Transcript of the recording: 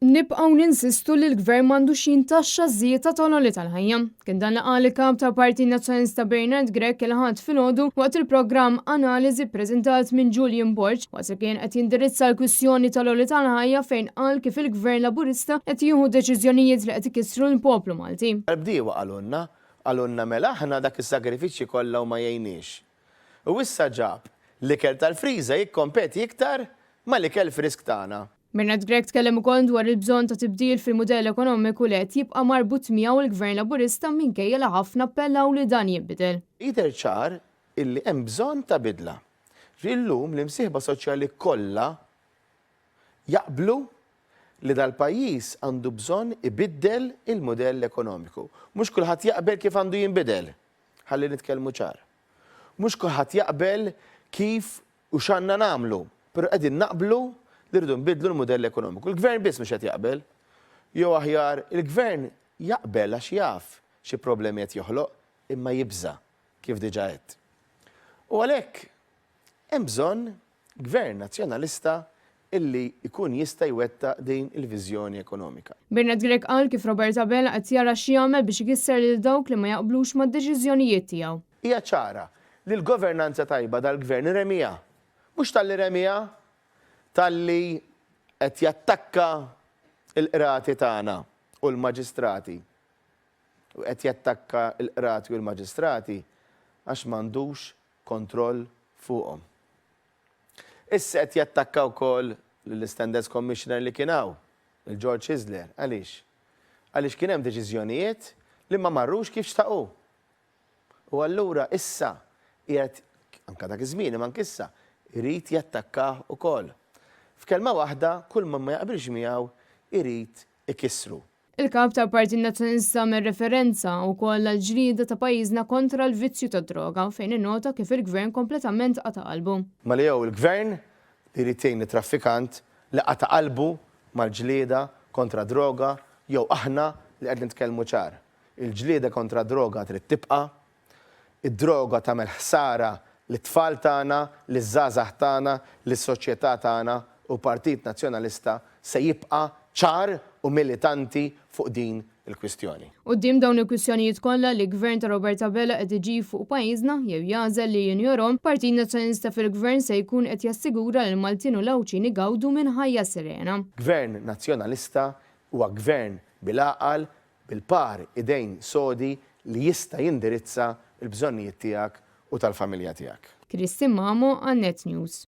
Nibqgħu ninsistu li l-Gvern m'għandux jintaxxa ż-żieda tal-għoli tal-ħajja. Kien dan li qal il-Kap tal-Partit Nazzjonalista Bernard Grech il-Ħadd filgħodu waqt il-programm Analiżi ppreżentat minn Julian Borg waqt li kien qed jindirizza l-kwistjoni tal-għoli tal-ħajja fejn qal kif il-Gvern Laburista qed jieħu deċiżjonijiet li qed ikissru l-poplu Malti. Il-bdiewa qalulna, qalulna mela aħna dak is-sagrifiċċji kollha u ma jgħinniex. U issa ġab l-ikel tal-friża jikkompeti iktar mal-ikel frisk tagħna. Bernard Grech tkellem ukoll dwar il-bżonn ta' tibdil fil-mudell ekonomiku li qed jibqa' marbut miegħu l-Gvern Laburista minkejja li ħafna appellaw li dan jinbidel. Jidher ċar illi hemm bżonn ta' bidla. Ġifieri llum l-imsieħba soċjali kollha jaqblu li dal-pajjiż għandu bżonn ibiddel il-mudell ekonomiku. Mhux kulħadd jaqbel kif għandu jinbidel, ħalli nitkellmu ċar. Mhux kulħadd jaqbel kif u x'għandna nagħmlu, però qegħdin naqblu li rridu nbiddlu l-mudell ekonomiku. Il-Gvern biss mhux qed jaqbel. Jew aħjar, il-Gvern jaqbel għax jaf xi problemi qed joħloq imma jibża', kif diġà għedt. U għalhekk hemm bżonn Gvern Nazzjonalista illi jkun jista' jwettaq din il-viżjoni ekonomika. Bernard Grech qal kif Robert Abela qed jara x'jagħmel biex ikisser lil dawk li ma jaqblux mad-deċiżjonijiet tiegħu. Hija ċara li l-governanza tajba dal-Gvern remiha. Mhux talli remiha, talli qed jattakka l-qrati tagħna u l-maġistrati. U qed jattakka l-qrati u l-maġistrati għax m'għandux kontroll fuqhom. Issa qed jattakka wkoll lill-Standards Commissioner li kien hawn, lil George Hyzler. Għaliex? Għaliex kien hemm deċiżjonijiet li ma marrux kif xtaq hu. U allura issa qiegħed, anke dak iż-żmien imma anke issa, irid jattakkah ukoll. F'kelma waħda, kull min ma jaqbilx miegħu jrid ikissru. Il-Kap tal-Partit Nazzjonalista għamel referenza wkoll għall-ġlieda ta' pajjiżna kontra l-vizzju tad-droga fejn innota kif il-Gvern kompletament qata' qalbu. Ma li jew il-Gvern li jrid jgħin lit-traffikant li qata' qalbu mal-ġlieda kontra d-droga jew aħna li qed nitkellmu ċar. Il-ġlieda kontra d-droga trid tibqa'. Id-droga tagħmel ħsara lit-tfal tagħna, liż-żgħażagħ tagħna, lis-soċjetà tagħna u Partit Nazzjonalista se jibqa' ċar u militanti fuq din il-kwistjoni. Quddiem dawn il-kwistjonijiet kollha li Gvern ta' Robert Abela qed iġib fuq pajjiżna, jew jagħżel li jinjorhom, Partit Nazzjonalista fil-Gvern se jkun qed jassigura li l-Maltin u l-Għawdxin igawdu minn ħajja serena. Gvern Nazzjonalista huwa Gvern bil-għaqal bil-par idejn sodi li jista' jindirizza l-bżonnijiet tiegħek u tal-familja tiegħek. Christine Mamo għal Net News.